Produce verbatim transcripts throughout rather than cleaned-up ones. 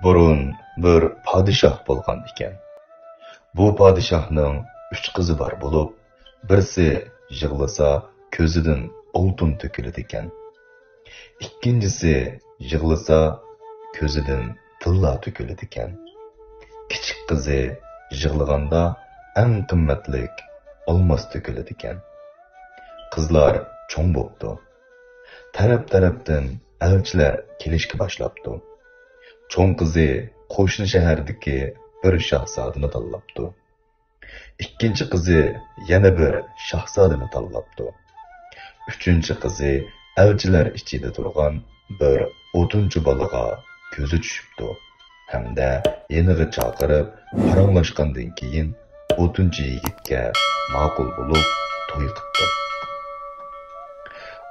بۇرۇن بىر پادىشاھ بولغان ئىكەن. بۇ پادىشاھنىڭ ئۈچ قىزى بار بولۇپ، بىرسى يىغلىسا كۆزىدىن ئالتۇن تۆكۈلىدىكەن. ئىككىنچىسى يىغلىسا كۆزىدىن تىللا تۆكۈلىدىكەن. كىچىك قىزى يىغلىغاندا ئەڭ قىممەتلىك ئالماس تۆكۈلىدىكەن. قىزلار چوڭ بوپتۇ. تەرەپ-تەرەپتىن ئەلچىلەر كېلىشكە باشلاپتۇ. چوڭ قىزى قوشنا شەھەردىكى بىر شاھزادىنى تاللاپتۇ. ئىككىنچى قىزى يەنە بىر شاھزادىنى تاللاپتۇ. ئۈچىنچى قىزى ئەلچىلەر ئىچىدە تۇرغان بىر ئوتۇنچى بالىغا كۆزى چۈشۈپتۇ ھەمدە يېنىغا چاقىرىپ پاراڭلاشقاندىن كېيىن، ئوتۇنچى يىگىتكە ماقۇل بولۇپ توي قىپتۇ.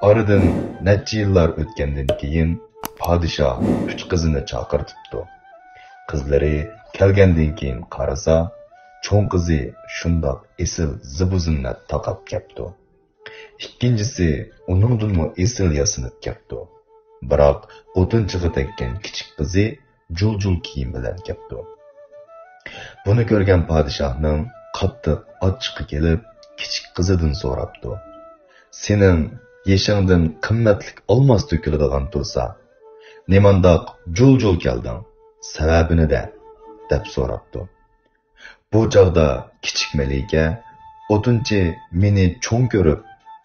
ئارىدىن نەچچە يىللار ئۆتكەندىن كېيىن، پادىشاھ ئۈچ قىزىنى چاقىرتىپتۇ. قىزلىرى كەلگەندىن كېيىن قارىسا، چوڭ قىزى شۇنداق ئېسىل زىبۇ-زىننەت تاقاپ كەپتۇ. ئىككىنچىسى ئۇنىڭدىنمۇ ئېسىل ياسىنىپ كەپتۇ. بىراق ئوتۇنچىغا تەگكەن كىچىك قىزى جۇل-جۇل كىيىم بىلەن كەپتۇ. بۇنى كۆرگەن پادىشاھنىڭ قاتتىق ئاچچىقى كېلىپ، كىچىك قىزىدىن سوراپتۇ: «سېنىڭ يېشىڭدىن قىممەتلىك ئالماس تۆكۈلىدىغان تۇرسا، نېمانداق جۇل-جۇل كەلدىڭ؟ سەۋەبىنى دە!» دەپ سوراپتۇ. بۇ چاغدا كىچىك مەلىكە: «ئوتۇنچى مېنى چوڭ كۆرۈپ،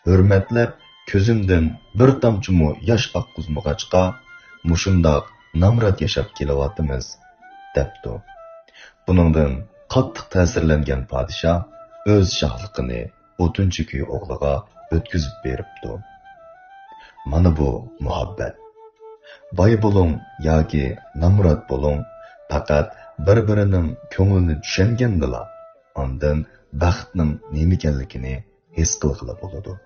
ھۆرمەتلەپ، كۆزۈمدىن بىر تامچىمۇ ياش ئاققۇزمىغاچقا، مۇشۇنداق نامرات ياشاپ كېلىۋاتىمىز» دەپتۇ. بۇنىڭدىن قاتتىق تەسىرلەنگەن پادىشاھ ئۆز شاھلىقىنى ئوتۇنچى كۈي ئوغلىغا ئۆتكۈزۈپ بېرىپتۇ. مانا بۇ مۇھەببەت. باي بولۇڭ ياكى نامرات بولۇڭ، پەقەت بىر-بىرىنىڭ كۆڭلىنى چۈشەنگەندىلا، ئاندىن بەختنىڭ نېمىكەنلىكىنى ھېس قىلغىلى بولىدۇ.